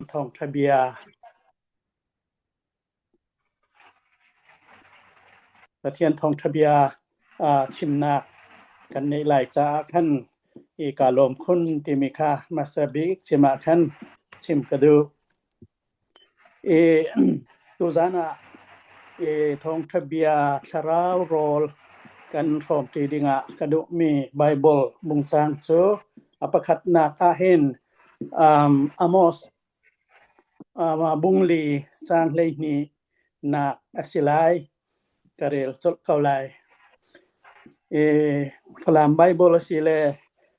Thawngṭha bia. Pathian thawngṭha bia chimnak kan neih lai caah khan i kaa lawm khun timi kha hmasa bik chim ah khan chim ka duh. I tuzan ah i thawngṭha bia thlarau rawl kan hrawmṭi dingah ka duhmi Baibal bungcang cu a pakhatnak ahhin Amos bungli caang 12 nak a si lai. Ka rel colh ko lai. I Falam Baibal a si le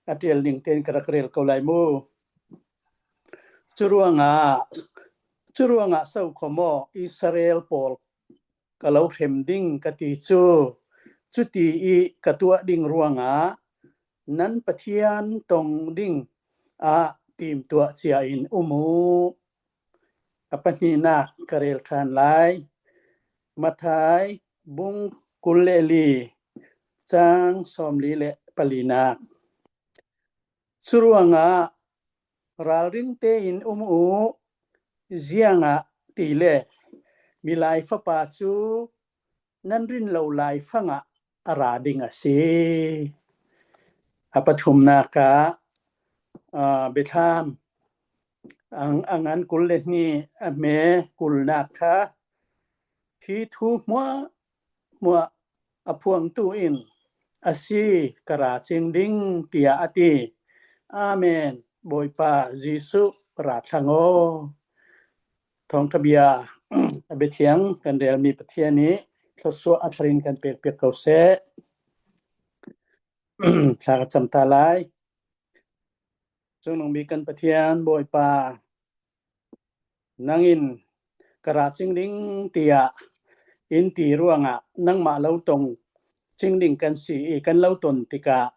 a ṭial ning tein ka rak rel ko lai mu. Curuangah sokhaw maw Israel pawl ka lo hrem ding ka ti cu, cuti i ka tuah ding ruangah nan Pathian tong ding ah timtuah cia in um u. A pahnihnak ka rel ṭhan lai. Matthai bung 24 caang 44 nak. Curuangah ralring tein um u, ziangah ti le milai fapa cu nan rin lo lai fangah a ra ding a si. A pathumnak ah biathlam a ngan 22 a hme 20 nak kha hi thu hmuahhmuah a phuangtu in a si ka ra cing ding tiah a ti. Amen. Bawipa Jesuh ra thlang aw. Thawngṭha bia a biathiang kan relmi Pathian nih thluachuah a thar in kan pekpiak ko seh. Thla ka cam ta lai. Cungnung bik kan Pathian Bawipa Nangin ka ra cing ding tiah in ti ruangah nangmah lo tong cing ding kan si i kan lo ton tikah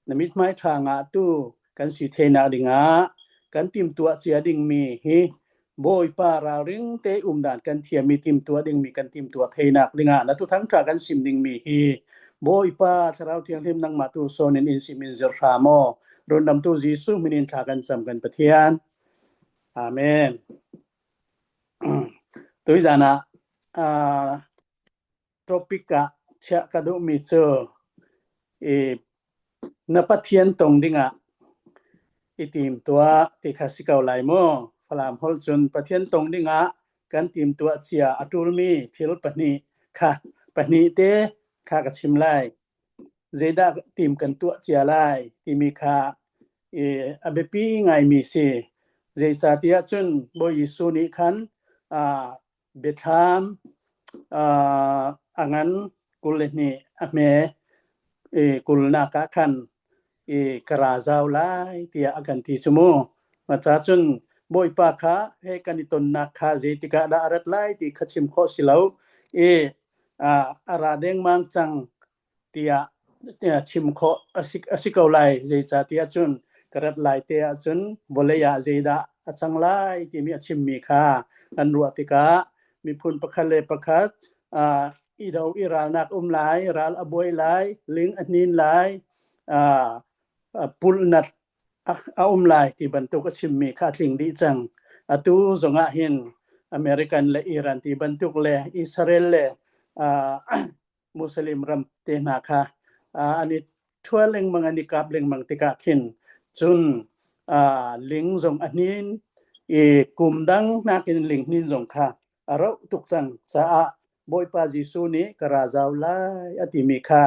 na mithmai ṭha ngahtu kan si thenak dingah kan timtuah cia dingmi hi Bawipa ralring te umdan kan thiammi timtuah dingmi kan timtuah theinak dingah na tuthang ṭha kan sim dingmi hi Bawipa Thlarau Thianghlim nangmah tu sawn in in sim in zir hram aw rundamtu Jesuh min in thla kan cam kan Pathian. Amen. Tuizan ah uh, topic ah chiah ka duhmi cu i na Pathian tong dingah i tim tuah ti kha si ko lai mu. Falam holh cun Pathian tong dingah kan tim tuah cia a ṭulmi thil pahnih kha pahnih te kha ka chim lai. Zeidah tim kan tuah cia lai timi kha i a biapi ngaimi si. Zeicahtiah cun Bawi Jesuh nih khan uh, biathlam uh, a ngan 22 a hme i 20 nak ah khan i ka ra zau lai tiah a kan ti cu mu. Maca cun Bawipa kha he kan i tonnak kha zeitikah dah a rat lai ti kha chim khawh si lo i a ra dengmang cang tiah chim khawh a si ko lai. Zeicahtiah cun ka rat lai te ahcun vawlei ah zeidah a cang lai timi a chimmi kha kan ruah tikah miphun pakhat le pakhat i do i ralnak um lai, ral a buai lai, ling a hnin lai, pulhnat a um lai ti bantuk a chimmi kha a tling dih cang. Atu zongah hin American le Iran ti bantuk le Israel le Muslim ram te hna kha an i ṭhua lengmang an i kap lengmang tikah khin cun ling zong a hnin i kum dang nakin ling hnin zong kha a rauh tuk cang caah Bawipa Jesuh nih ka ra zau lai a timi kha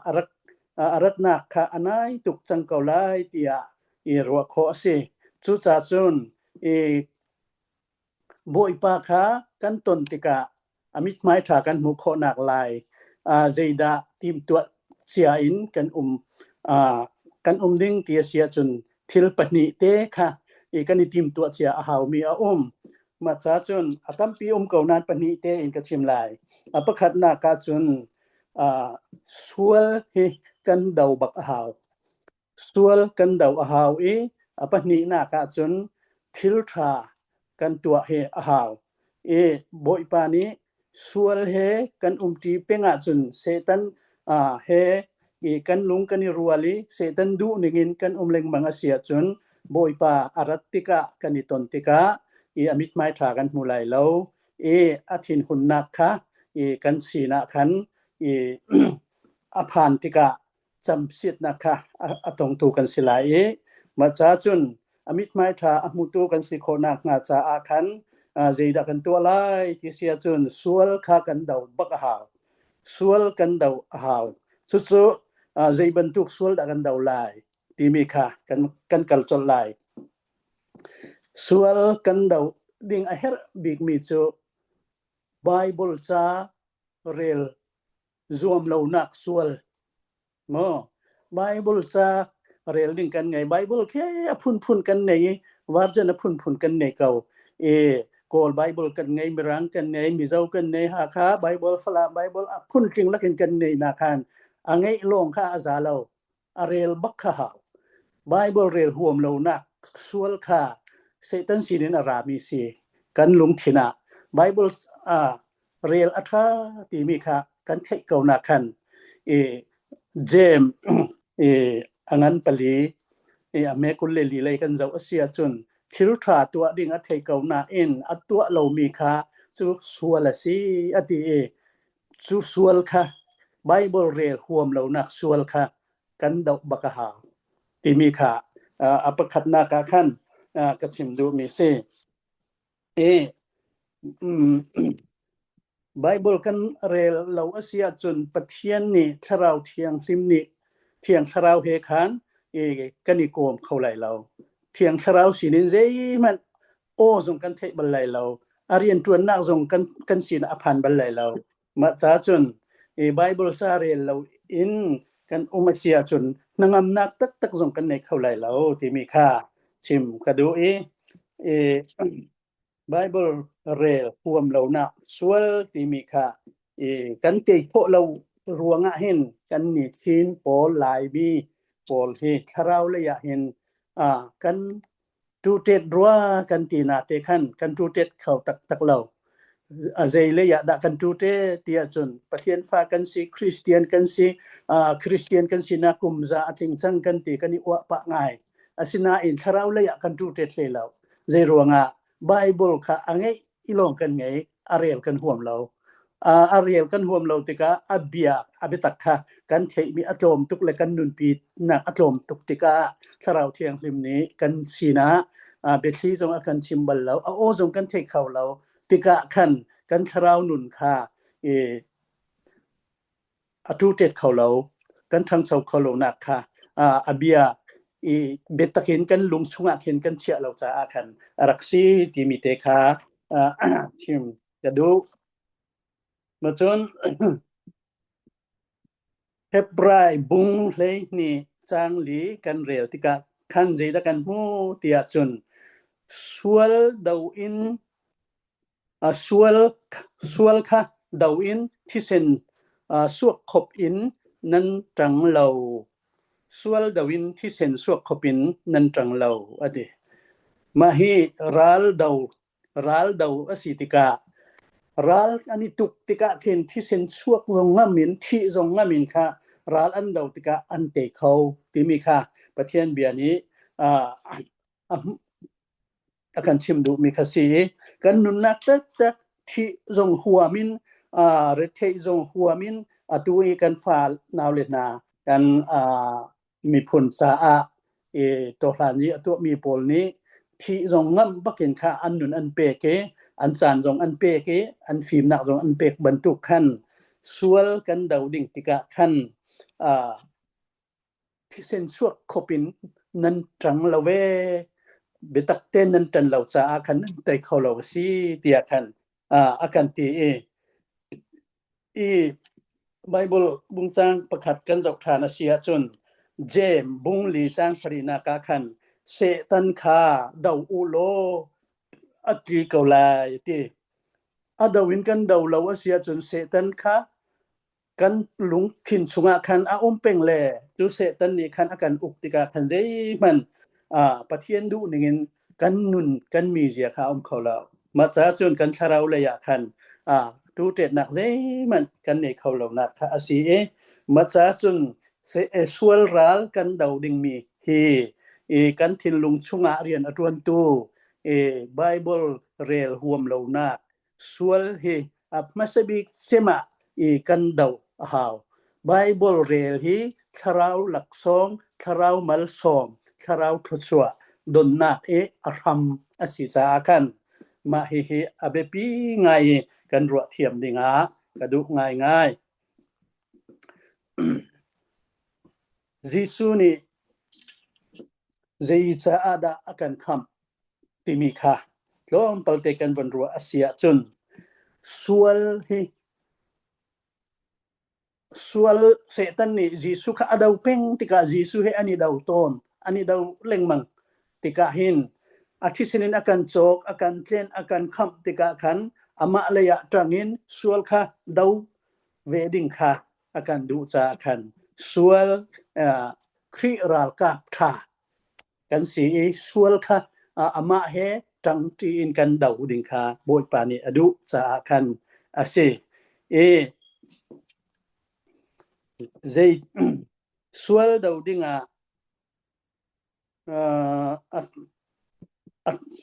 a rak a ratnak kha a nai tuk cang ko lai tiah i ruah khawh a si. Cucaah cun i Bawipa kha kan ton tikah a mithmai ṭha kan hmuh khawhnak lai zeidah timhtuah cia in kan um kan um ding ti a si ahcun thil pahnih te kha i kan i timhtuah cia a haumi a um. Mah ca cun a tampi um ko nain pahnih te in ka chim lai. A pakhatnak ah cun sual hi kan do bak a hau. Sual kan do a hau i a pahnihnak ah cun thil ṭha kan tuah hi a hau. I Bawipa nih sual he kan umṭi peng ahcun Satan he i kan lung kan i rual i Satan duh ningin kan um lengmang a si ahcun Bawipa a rat tikah kan i ton tikah i a mithmai ṭha kan hmu lai lo i a thinhunnak kha i kan sinah khan i a phan tikah camsiatnak kha a tongtu kan si lai i mah ca cun a mithmai ṭha a hmutu kan si khawh nakhnga caah khan zeidah kan tuah lai ti si ahcun sual kha kan do bak a hau. Sual kan do a hau. Cucu zei bantuk sual dah kan do lai timi kha kan kal colh lai. Sual kan do ding a herh bikmi cu Bible ca rel zuam lonak sual maw Bible ca rel ding kan ngei. Bible khi a phunphun kan nei i version a phunphun kan nei ko. E Kawl Bible kan ngei, Mirang kan ngei, Mizo kan nei, Hakha Bible, Falam Bible a phuntling lakin kan nei na khan a ngeih lawng kha a za lo. A rel bak kha hau. Bible rel huam lonak sual kha Satan sinin a rami si. Kan lungthin ah Bible ah rel a ṭha timi kha kan theih ko na khan i James i a ngan pali i a me kul le li lei kan zoh a si ahcun thil ṭha tuah ding a thei ko nain a tuah lomi kha cu sual a si a ti i cu sual kha Bible rel huam lonak sual kha kan doh bak a hau timi kha a pakhatnak ah khan ka chim duhmi si. I Bible kan rel lo a si ahcun Pathian nih Thlarau Thianghlim nih Thiang Thlarau he khan i kan i kawm kho lai lo. Thiang Thlarau sinin zeihmanh aw zong kan theih bal lai lo. A rianṭuannak zong kan sinah a phan bal lai lo. Mah ca cun i Bible ca rel lo in kan um a si ahcun hnangamnak taktak zong kan nei kho lai lo timi kha chim ka duh i, i Bible rel huam lonak sual timi kha i kan tei khawh lo ruangah hin kan ni Chin pawl Laimi pawl hi thlarau lei ah hin kan Ṭuṭet rua kan ti na te khan kan ṭuṭet kho taktak lo. A zei lei ah dah kan ṭuṭet ti ahcun Pathian fa kan si, Christian kan si, Christian kan sinak kum za a tling cang kan ti kan i uah pah ngai. Asinain thlarau lei ah kan ṭuṭet hlei lo. Zei ruangah Bible kha a ngeih i lawng kan ngei, a rel kan huam lo. A rel kan huam lo tikah a bia a biatak kha kan theihmi a tlawm tuk le kan nunpi nak a tlawm tuk tikah Thlarau Thianghlim nih kan sinah biathli zong a kan chim bal lo, a aw zong kan thei kho lo tikah khan kan thlarau nun kha a ṭuṭet kho lo, kan ṭhangcho kho lonak kha a bia i biatak in kan lung chungah khin kan chiah lo caah khan a rak si timi te kha chim ka duh. Macun Hebrai bung 12 caang li kan rel tikah khan zeidah kan hmu tiah cun sual do in Sual kha do in thisen suakkhop in nan ṭang lo. Sual do in thisen suakkhop in nan ṭang lo, a ti. Mah hi ral do a si tikah ral an i tuk tikah khin thisen chuak zong ngam in thih zong ngam in kha ral an do tikah an tei kho timi kha Pathian bia nih a a kan chim duhmi kha si i kan nunnak taktak thih zong huam in retheih zong huam in atu i kan fa naule hna kan miphun caah i tawhlan i a tuahmi pawl nih thih zong ngamh bakin kha an nun an pek i an caan zong an pek i an fimnak zong an pek bantuk khan sual kan do ding tikah khan Thisen chuak khop in nan ṭang lo ee, biatak tein nan ṭan lo caah khan nan tei kho lo a si tiah khan a kan ti i Baibal bungcang pakhat kan zoh ṭhan a si ahcun Jeim bung li caang sarihnak ah khan Satan kha do u law a tli ko lai a ti. A do in kan do lo a si ahcun Satan kha kan lungthin chungah khan a um peng le cu Satan nih khan a kan uk tikah khan zeihmanh Pathian duh ningin kan nun kan mizia kha a um kho lo. Mah caah cun kan thlarau lei ah khan tuṭetnak zeihmanh kan nei kho lonak kha a si i mah caah cun sual ral kan do dingmi hi I kan thinlung chungah rian a ṭuantu i Bible rel huam lonak sual hi a hmasa bik cem ah i kan doh a hau. Bible rel hi thlarau laksawng, thlarau malsawm, thlarau thluachuah donnak i a hram a si caah khan mah hihi a biapi ngai i kan ruah thiam dingah ka duh ngaingai. Jesuh nih zei caah dah a kan khamh timi kha tlawmpal te kan von ruah a si ahcun sual hi sual Satan nih Jesuh kha a do peng tikah Jesuh he an i do tawn, an i do lengmang tikah hin a thisen in a kan cawk, a kan tlen, a kan khamh tikah khan amah lei ah ṭang in sual kha do ve ding kha a kan duh caah khan sual Khrih ralkap ṭha kan si i sual kha amah he ṭangṭi in kan do ding kha Bawipa nih a duh caah khan a si. I zei sual do dingah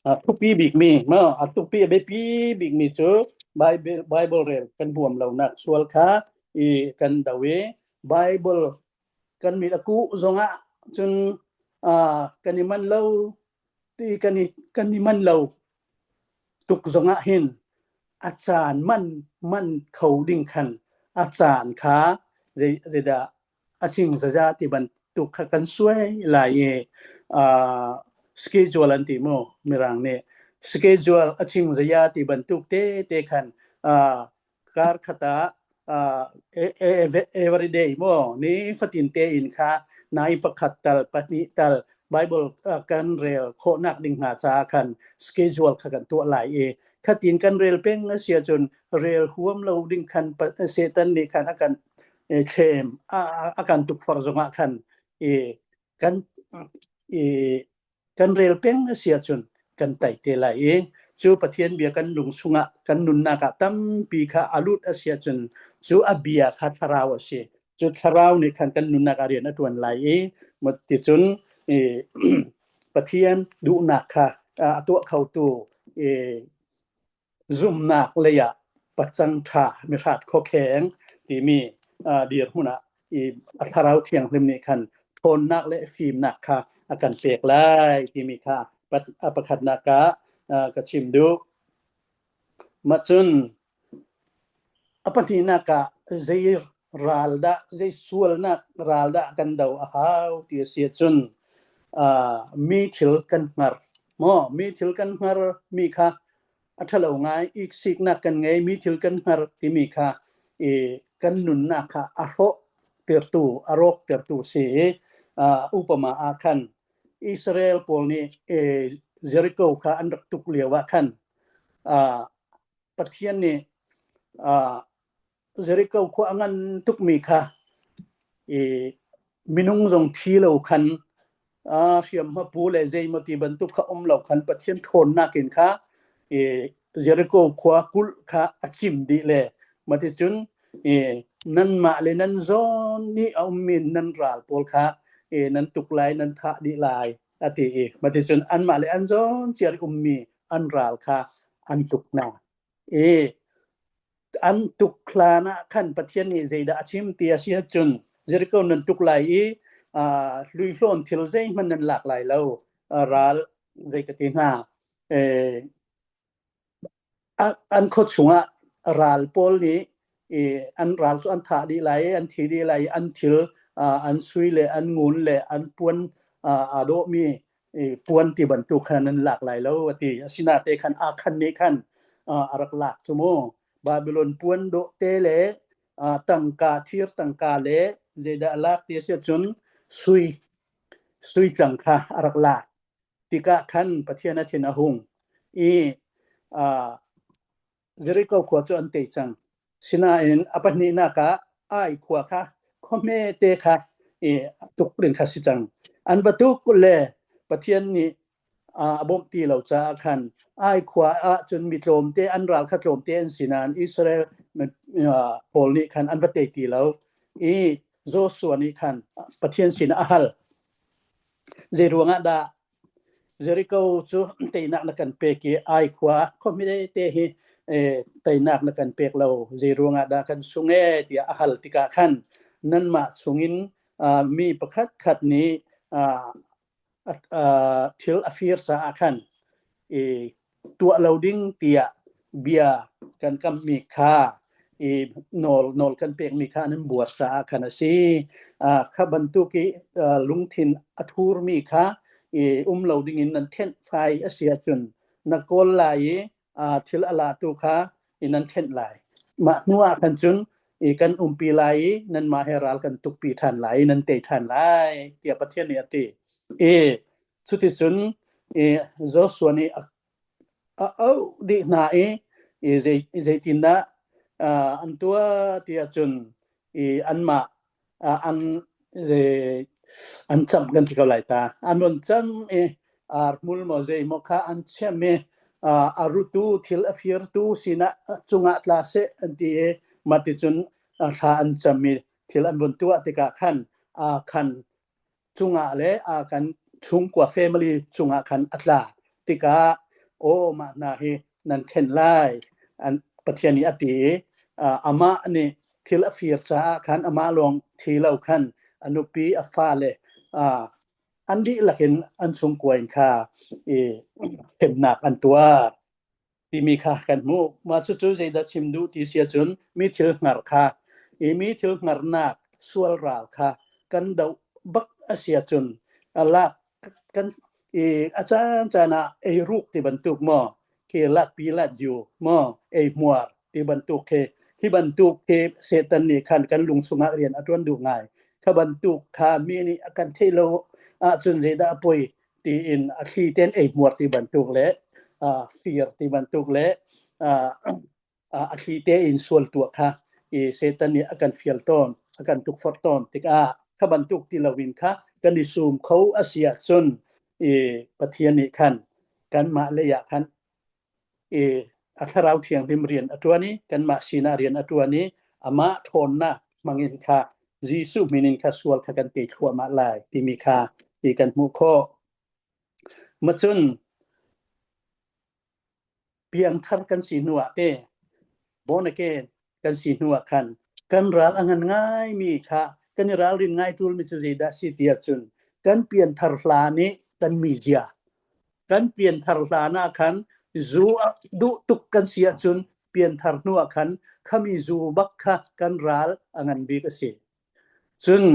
a thupi bikmi maw a tupi a biapi bikmi cu Bible Bible rel kan huam lonak sual kha i kan do i Bible kan mit a kuh zongah cun kan i man lo ti kan i man lo tuk zongah hin a caan man man kho ding khan a caan kha zei zeidah a chim zaza ti bantuk kha kan suai lai i schedule an ti mu mirang nih schedule a chim zaya ti bantuk te te khan kar khat ah every day mu ni fatin te in kha nai pakhat tal pahnih tal Bible kan rel khawhnak ding hna caah khan schedule kha kan tuah lai i khatin kan rel peng a si ahcun rel huam lo ding khan Satan nih khan a kan thlem a kan tukforh zongah khan i kan i kan rel peng a si ahcun kan tai te lai i cu Pathian bia kan lung chungah kan nunnak ah tampi kha a lut a si ahcun cu a bia kha thlarau a si cu thlarau nih khan kan nunnak ah rian a ṭuan lai i ticun i Pathian duhnak kha a tuah khotu i zumhnak lei ah pacang ṭha mihrat khuakheng timi dirhmun ah i a thlarau thianghlim nih khan ṭhawnnak le fimnak kha a kan pek lai timi kha a pakhatnak ah ka chim duh. Mah cun a pahnihnak ah zei ral dah zei sualnak ral dah kan do a hau ti a si ahcun mi thil kan hngar maw mi thil kan hngar mi kha a ṭhalo ngai iksiknak kan ngei mi thil kan hngar timi kha i kan nunnak kha a hrawh tertu a rawk tertu si i upama ah khan Israel pawl nih Jericho kha an rak tuk lio ah khan Pathian nih Jericho khua a ngan tukmi kha i minung zong thi lo khan hriamhma pu le zeimaw ti bantuk kha um lo khan Pathian ṭhawnnak in kha i Jericho khua kulh kha a cim dih le maticun i nanmah le nan zawn nih a ummi nan ral pawl kha i nan tuk lai nan thah dih lai a ti i maticun anmah le an zawn ciar ummi an ral kha an tuk hna i an tuk hlan ah khan Pathian nih zeidah a chim ti a si ahcun Jericho nan tuk lai i hluihlawn thil zeihmanh nan lak lai lo ral zei ka ti hnga an khua chungah ral pawl nih i an ral cu an thah dih lai i an thi dih lai i an thil an sui le an ngun le an puan aa dawhmi puan ti bantuk khan an lak lai lo a ti. Asinain khan Akhan nih khan a rak lak cu mu. Babylon puan dawh te le tangka thir tangka le zeidah a lak ti a si ahcun sui sui tlang kha a rak lak. Tikah khan Pathian a thin a hung i Jericho khua cu an tei cang. Sinain a pahnihnak ah Ai khua kha khuahme te kha i tuk ding kha si cang. An va tuk le Pathian nih a bawmh ti lo caah khan Ai khua ah cun mi tlawmte an ral kha tlawmte an si nain Israel pawl nih khan an va tei ti lo i Joshua nih khan Pathian sinah a hal. Zei ruangah dah Jericho cu teinak na kan pek i Ai khua khuami te hi teinak na kan pek lo, zei ruangah dah kan sung ee tiah a hal tikah khan nanmah chungin mi pakhat khat nih thil a fir caah khan i tuah lo ding tiah bia kan kammi kha i nawl nawl kan pekmi kha an buar caah khan a si. Kha bantuk i lungthin a thurmi kha i um lo ding in nan thenh fai a si ahcun na kawl lai i thil a latu kha i nan thenh lai. Mah hnu ah khan cun i kan umpi lai i nanmah he ral kan tukpi ṭhan lai i nan tei ṭhan lai tiah Pathian nih a ti. I cuticun i Joshua nih a a auh dih hna i i zei zeitindah an tuah ti ahcun i anmah an zei an camh kan ti ko lai ta. An run cam i ar hmul maw zei maw kha an chem i a rutu thil a firtu sinah cungah tla seh an ti i mah ticun thla an cam i thil an vun tuah tikah khan khan cungah le a kan chungkua family cungah khan a tla tikah aw mah hna hi nan khen lai an Pathian nih a ti i amah nih thil a fir caah khan amah lawng thi lo khan a nupi a fale an dihlak in an chungkua in kha i hremnak an tuar timi kha kan hmuh. Mah cucu zeidah chim duh ti si ahcun mi thil hngar kha i mi thil hngarnak sual ral kha kan doh bak a si ahcun a lak kan i a caan caan ah ei ruk ti bantuk maw khi lat pi lat ju maw ei hmuar ti bantuk khi hi bantuk khi Satan nih khan kan lung chungah rian a ṭuan duh ngai. Kha bantuk kha mi nih a kan theih lo ahcun zeidah a poi tiin a thli ten ei hmuar ti bantuk le fir ti bantuk le a thli tein sual tuah kha i Satan nih a kan fial tawn a kan tukforh tawn tikah kha bantuk ti loin kha kan i sum kho a si ahcun i Pathian nih khan kanmah lei ah khan i a thlarau thianghlim rian a ṭuan i kanmah sinah rian a ṭuan i amah ṭhawnnak hmangin kha Jesuh min in kha sual kha kan tei thluahmah lai timi kha ti kan hmuh khawh. Macun piangthar kan si hnu ah te born again kan si hnu ah khan kan ral a ngan ngaimi kha kan i ralrin ngai ṭulmi cu zeidah si ti ahcun kan pianthar hlan i kan mizia kan pianthar hlan ah khan zu duh tuk kan si ahcun pianthar hnu ah khan khami zu bak kha kan ral a ngan bik a si. Cun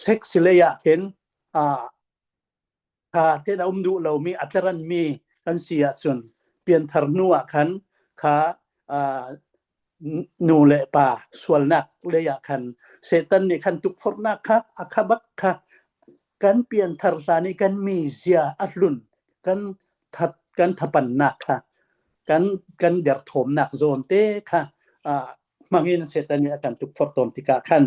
sex lei ah khin Kha ten a um duh lomi a tlaranmi kan si ahcun pianthar hnu ah khan kha nu le pa sualnak lei ah khan Satan nih khan tukforhnak kha a kha bak kha kan pianthar hlan i kan mizia a hlun kan that kan thapannak kha kan kan derthawmnak zawn te kha hmangin Satan nih a kan tukforh tawn tikah khan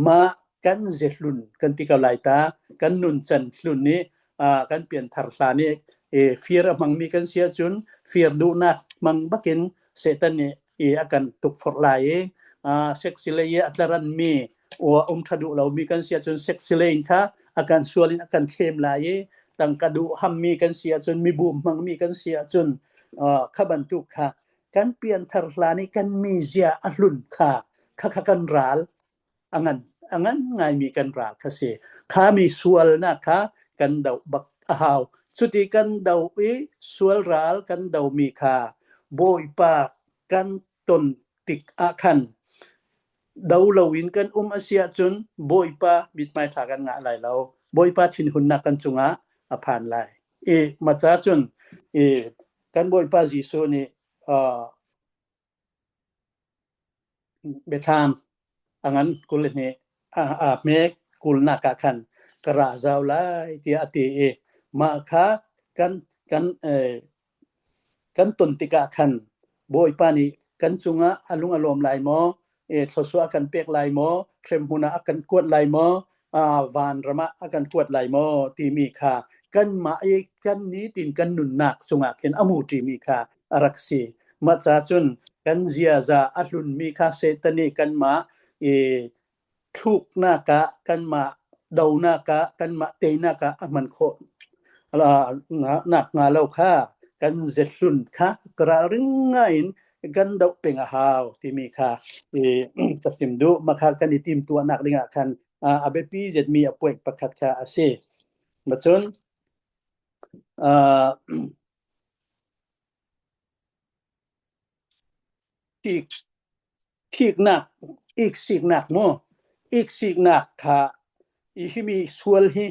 mah kan ze hlun kan ti ko lai ta kan nun can hlun nih kan pianthar hlan i fir a hmangmi kan si ahcun fir duhnak hmang bakin Satan nih i a kan tukforh lai i sex lei i a tlaranmi um ṭha duh lomi kan si ahcun sex lei in kha a kan sual in a kan thlem lai i tangka duh hammi kan si ahcun mibu hmangmi kan si ahcun kha bantuk kha kan pianthar hlan i kan mizia a hlun kha kha kha kan ral a ngan a ngan ngaimi kan ral kha si kha mi sualnak kha kan doh bak a hau cuti kan do i sual ral kan domi kha bawipa kan ton tik ah khan do loin kan um a si ahcun bawipa mithmai ṭha kan ngah lai lo bawipa thinhunnak kan cungah a phan lai i maca cun i kan Bawipa Jesuh nih biathlam a ngan 22 a hme kulnak ah khan ka ra zau lai tiah a ti i mah kha kan kan kan ton tikah khan Bawipa nih kan cungah a lung a lawm lai maw thluachuah a kan pek lai maw hremhmun ah a kan kuat lai maw vanram ah a kan kuat lai maw timi kha kanmah i kan nitin kan nunnak cungah khin a mu ṭimi kha a rak si. Mah ca cun kan ziaza a hlunmi kha Satan nih kanmah i thluknak ah kanmah Donak ah kanmah teinak ah a hman khawh nak hnga lo kha kan zethlun kha ralring ngai in kan doh peng a hau timi kha ka chim duh. Mah kha kan i timtuahnak ding ah khan a biapi zetmi a point pakhat kha a si. Macun Thik, thiknak, iksiknak mu, iksiknak kha i himi sual hi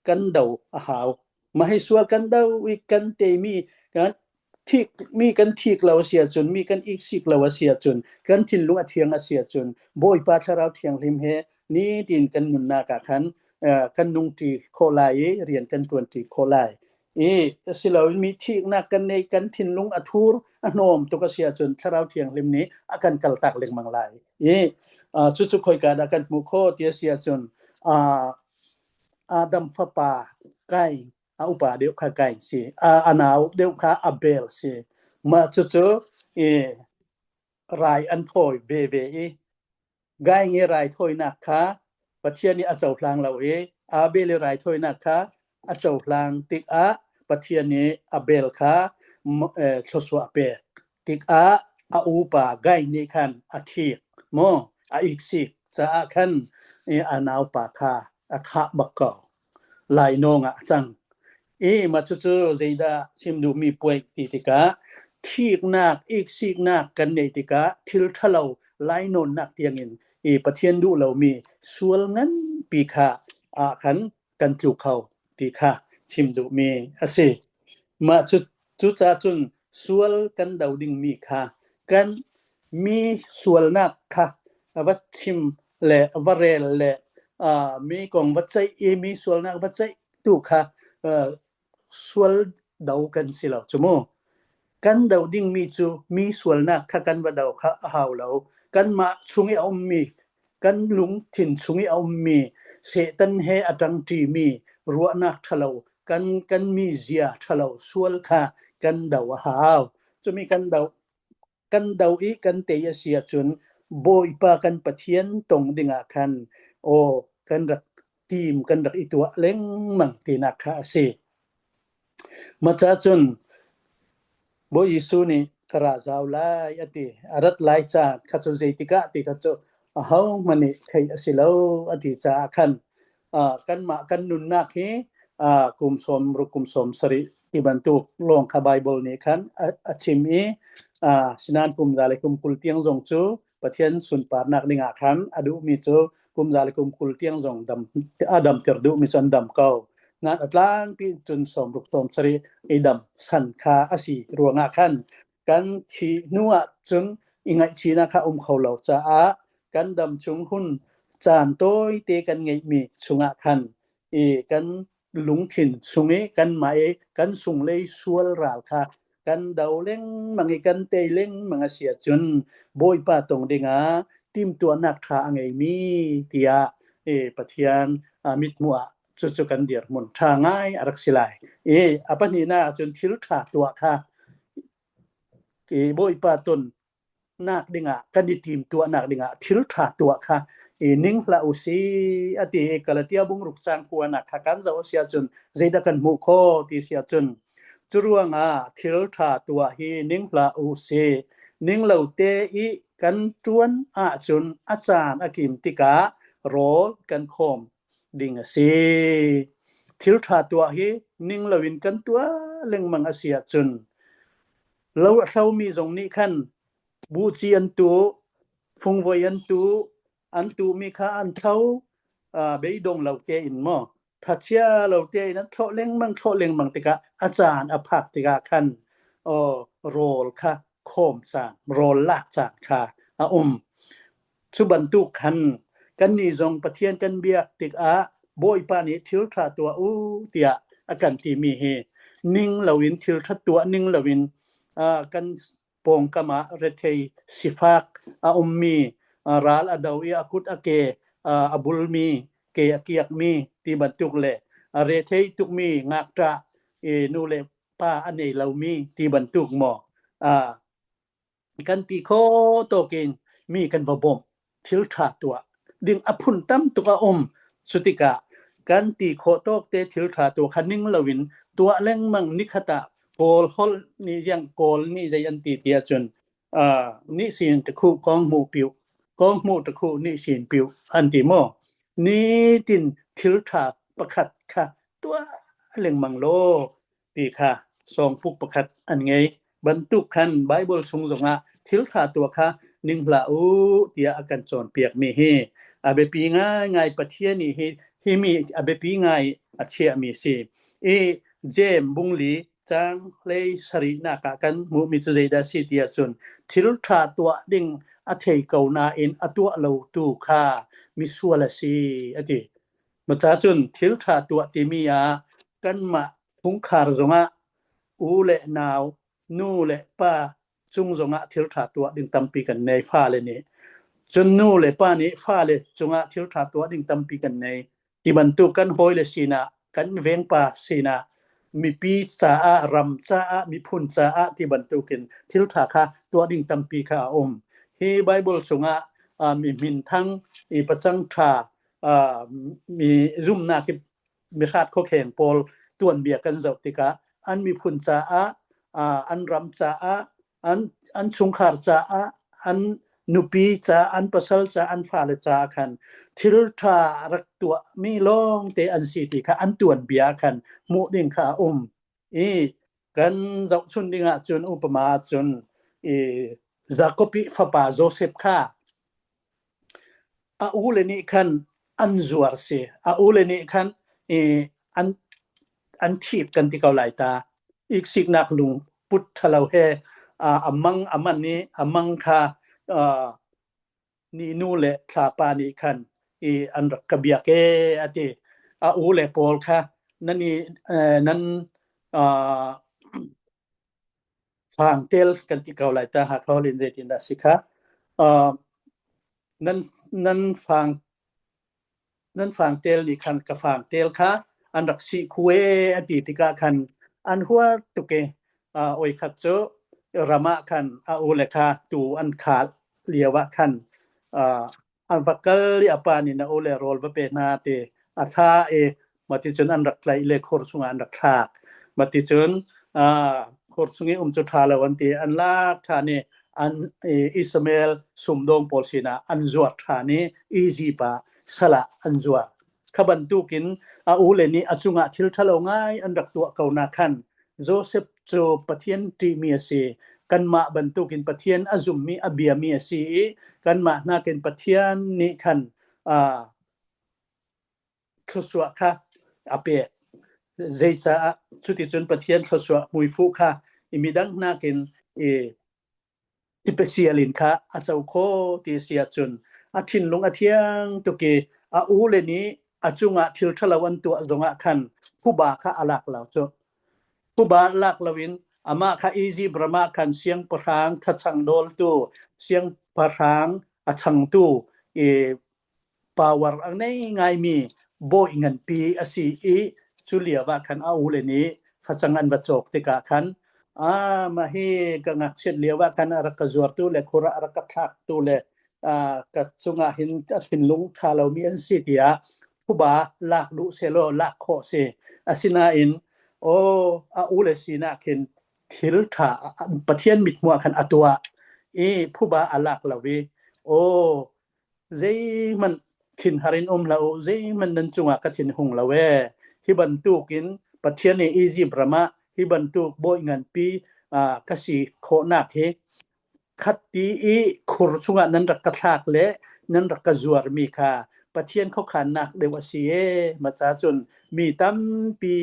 kan do a hau. Mah hi sual kan do i kan teimi kan thik mi kan thik lo a si ahcun, mi kan iksik lo a si ahcun, kan thinlung a thiang a si ahcun, Bawipa Thlarau Thianghlim he nitin kan nunnak ah khan kan nungṭi khawh lai i rian kan ṭuanṭi khawh lai. I siloin mi thiknak kan nei kan thinlung a thur a hnawm tuk a si ahcun Thlarau Thianghlim nih a kan kaltak lengmang lai. I cucu khoika dah kan hmuh khawh ti a si ahcun Adam fapa Kain a upa deuh kha Kain si a nau deuh kha Abel si. Mah cucu i rai an thawi veve i Gaing i raithawinak kha Pathian nih a cohlang lo i Abel i raithawinak kha a cohlang tikah Pathian nih Abel kha thluachuah a pek tikah a upa Gaing nih khan a thik maw a iksik caah khan a naupa kha a thah bak ko. Lainawng ah a cang. I mah cucu zeidah chim duhmi puai ti tikah thiknak, iksiknak kan neih tikah thil ṭhalo lainawnnak tiangin i Pathian duh lomi sual nganpi kha ah khan kan tlu kho ti kha chim duhmi a si. Mah cu cucaah cun sual kan do dingmi kha kan mi sualnak kha va chim le va rel le mi kong va ceih i mi sualnak va ceih tu kha sual do kan si lo cu mu. Kan do dingmi cu mi sualnak kha kan va do kha a hau lo. Kanmah chung i a ummi kan lungthin chung i a ummi Satan he a ṭangṭimi ruahnak ṭhalo kan kan mizia ṭhalo sual kha kan do a hau. Cumi kan do kan do i kan tei a si ahcun Bawipa kan Pathian tong dingah khan aw kan rak tim kan rak i tuah lengmang tinak kha a si. Maca cun Bawi Jesuh nih ka ra zau lai a ti. A rat lai caan kha cu zeitikah ti kha cu ahohmanh nih theih a si lo a ti caah khan kanmah kan nunnak hi kum 60 kum 70 ti bantuk lawng kha Baibal nih khan a chim i sinain kum za le kum 20 tiang zong cu Pathian sunparnak ding ah khan a duhmi cu kum za le kum 20 tiang zong dam a damter duhmi cu an dam ko. Ngan a tlangpi cun 60 70 i dam san kha a si ruangah khan kan thi hnu ah cun i ngaihchihnak kha um kho lo caah kan dam chung hun caan tawite kan ngeihmi chungah khan i kan lungthin chung i kanmah i kan sunglei sual ral kha kan do lengmang i kan tei lengmang a si ahcun Bawipa tong dingah timhtuahnak ṭha a ngeimi tiah Pathian mithmuh ah cucu kan dirhmun ṭha ngai a rak si lai. I a pahnihnak ahcun thil ṭha tuah kha Bawipa ton nak dingah kan i timtuahnak dingah thil ṭha tuah kha i ning hlah u si a ti i Galatia bungruk cang kuanak kha kan zoh a si ahcun zeidah kan hmuh khawh ti si ahcun cu ruangah thil ṭha tuah hi ning hlah u si ning lo te i kan ṭuan ahcun a caan a kim tikah rawl kan khawm ding a si. Thil ṭha tuah hi ning loin kan tuah lengmang a si ahcun Lo a hlomi zong nih khan buhci an tuh, fungvoi an tuh, an tuhmi kha an thlo, beidong lo tein maw thachia lo tein an thlawh lengmang thlawh lengmang tikah a caan a phak tikah khan aw rawl kha khawm caan, rawl lak caan kha a um. Cu bantuk khan kannih zong Pathian kan biak tikah Bawipa nih thil ṭha tuah u tiah a kan timi hi ning loin thil ṭha tuah ning loin kan pawngkam ah rethei sifak a ummi ral a do i a kut a ke a bulmi ke a kiakmi ti bantuk le a rethei tukmi ngakṭah i nu le pa a nei lomi ti bantuk maw kan ti kho tawk in mi kan va bawmh thil ṭha tuah ding a phun tam tuk a um cu tikah. Kan ti khawh tawk te thil ṭha tuah kha ning loin tuah lengmang nikhat ah Kawl holh nih ziang Kawl nih zei an ti ti ahcun nih sin takhu kong hmuh piu kong hmuh takhu nih sin piu an ti maw? Nitin thil ṭha pakhat kha tuah lengmang law ti kha sawngpuk pakhat an ngei. Bantuk khan Baibal chung zongah thil ṭha tuah kha ning hlah u tiah a kan cawnpiakmi hi a biapi ngaingai Pathian nih hi hi mi a biapi ngai a chiahmi si. I Jeim bungli caang hlei sarihnak ah kan hmuhmi cu zeidah a si ti ahcun thil ṭha tuah ding a thei ko nain a tuah lotu kha misual a si a ti. Maca cun thil ṭha tuah timi ah kanmah chungkhar zongah u le nau, nu le pa cung zongah thil ṭha tuah ding tampi kan nei fale nih. Cun nu le pa nih fale cungah thil ṭha tuah ding tampi kan nei. Ti bantuk kan hawile sinah, kan vengpa sinah, mipi caah, ram caah, miphun caah ti bantukin thil ṭha kha tuah ding tampi kha a um. Hi Bible chungah mi minthang, i pacang ṭha, mi zumnak hi mihrat khuakheng pawl tuanbia kan zoh tikah an miphun caah, an ram caah, an chungkhar caah, an nupi caah, an pasal caah, an fale caah khan thil ṭha rak tuahmi lawngte an si ti kha an tuanbia khan hmuh ding kha a um. I kan zohchun ding ahcun upama ahcun i Jakob i fapa Joseph kha A ule nih khan an zuar si. A ule nih khan i an an thit kan ti ko lai ta. Iksiknak lungput ṭhalo he a mang a man i a mang kha ni nu le thlapa nih khan i an rak ka biak ee a ti. A ule pawl kha nan i nan Fangtel kan ti ko lai ta Hakha holh in zeitindah a si kha. Uh, nan nan fang nan fangtel nih khan ka fangtel kha an rak sih khu e a ti tikah khan an hua tuk i uh, oi khat cu ram ah khan a u le kha tu an khal lio ah khan uh, An va kal i a pa nih na u le rawl va pe hna ti a tha i maticun an rak tlaih le khur chungah an rak thlak. Maticun khur chung i um cu ṭha lo an ti. An lak ṭhan i an Ishmael sumdawng pawl sinah an zuar ṭhan i Izipt ah sal ah an zuar. Kha bantukin a ule nih a cungah thil ṭhalo ngai an rak tuah ko na khan Joseph cu Pathian ṭihmi a si. Kanmah bantukin Pathian a zummi, a biami a si i kanmah nakin Pathian nih khan uh, thluachuah kha a pek. Zeicah cuticun Pathian thluachuah hmuifuh kha i midang nakin i Tipesial in kha a co kho ti a si ahcun a thinlung a thiang tuk i a ule nih a cungah thil ṭhalo an tuah zongah khan phuba kha a lak lo cu. Phuba lak loin amah kha Izipt ram ah khan siangpahrang thachang dawltu, siangpahrang a changtu i power a ngei ngaimi bawi nganpi a si i cu lio ah khan a ule nih facang an va cawk tikah khan ah mah hi ka ngakchiat lio ah khan a rak ka zuartu le khur ah a rak ka thlaktu le ka cungah hin a thinlung ṭha lomi an si tiah phuba lak duh sehlaw lak khawh si. Asinain aw a ule sinah khin thil ṭha Pathian mithmuh ah khan a tuah i phuba a lak lo i aw Zeihmanh thinhar in um hlah u, zeihmanh nan cungah ka thin hung lo ee. Hi bantukin Pathian nih Izipt ram ah hi bantuk bawi nganpi ka si khawhnak hi khat ti i khur chungah nan rak ka thlak le nan rak ka zuarmi kha Pathian khuakhannak deuh a si ee. Maca cun mi tampi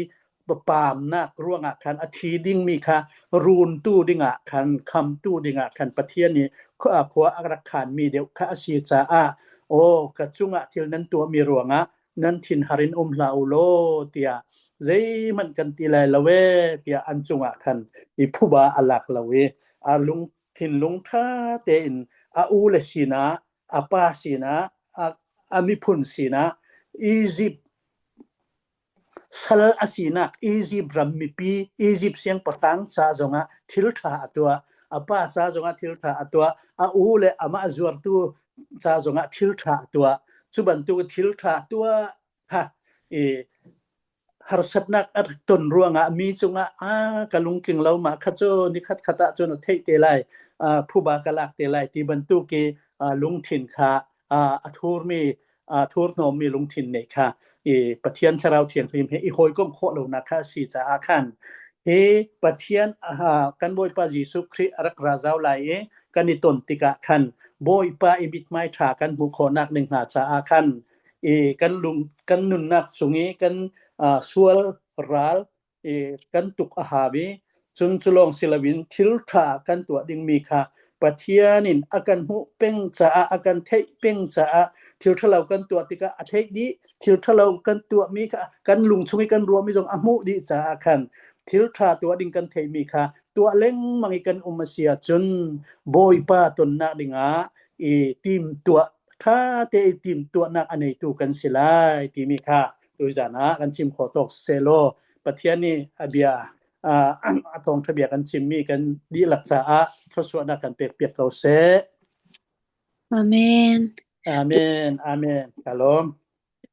paamnak ruangah khan a thi dingmi kha runtu dingah khan khamtu dingah khan Pathian nih khua a rak khanmi deuh kha a si caah aw ka cungah thil nan tuahmi ruangah nan thinhar in um hlah u law tiah zeihmanh kan ti lai lo ee tiah an cungah khan i phuba a lak lo i a lung thinlung ṭha tein a u le sinah a pa sinah a miphun sinah Egypt Sal a sinak Izipt ram mipi, Izipt siangpahrang ca zongah thil ṭha a tuah. A pa ca zongah thil ṭha a tuah. A u le amah zuartu ca zongah thil ṭha a tuah. Cu bantuk thil ṭha tuah kha I harsatnak a rak ton ruangah mi cungah a ka lungtling lo ma kha cu nikhat khat ah cun a theih te lai, phuba ka lak te lai ti bantuk i lungthin kha a thurmi thurhnawmmi lungthin nih kha i Pathian Thlarau Thianghlim he i hawikomh khawh lonak kha a si caah khan hi Pathian kan Bawipa Jesuh Khrih a rak ra zau lai i kan i ton tikah khan Bawipa i mithmai ṭha kan hmuh khawhnak ding hna caah khan i kan lung kan nunnak chung i kan sual ral i kan tuk a hau i cun cu lawng si loin thil ṭha kan tuah dingmi kha Pathian in a kan hmuh peng caah a kan theih peng caah thil ṭhalo kan tuah tikah a theih dih thil ṭhalo kan tuahmi kha kan lung chung i kan ruahmi zong a hmuh dih caah khan thil ṭha tuah ding kan theihmi kha tuah lengmang i kan um a si ahcun Bawipa tonnak dingah i timtuah ṭha te i timtuahnak a neitu kan si lai timi kha tuzan ah kan chim khawh tawk selaw Pathian nih a bia a thawngṭha bia kan chimmi kan dihlak caah thluachuahnak kan pek piak ko seh. Amen. Amen. Amen. Ka lawm.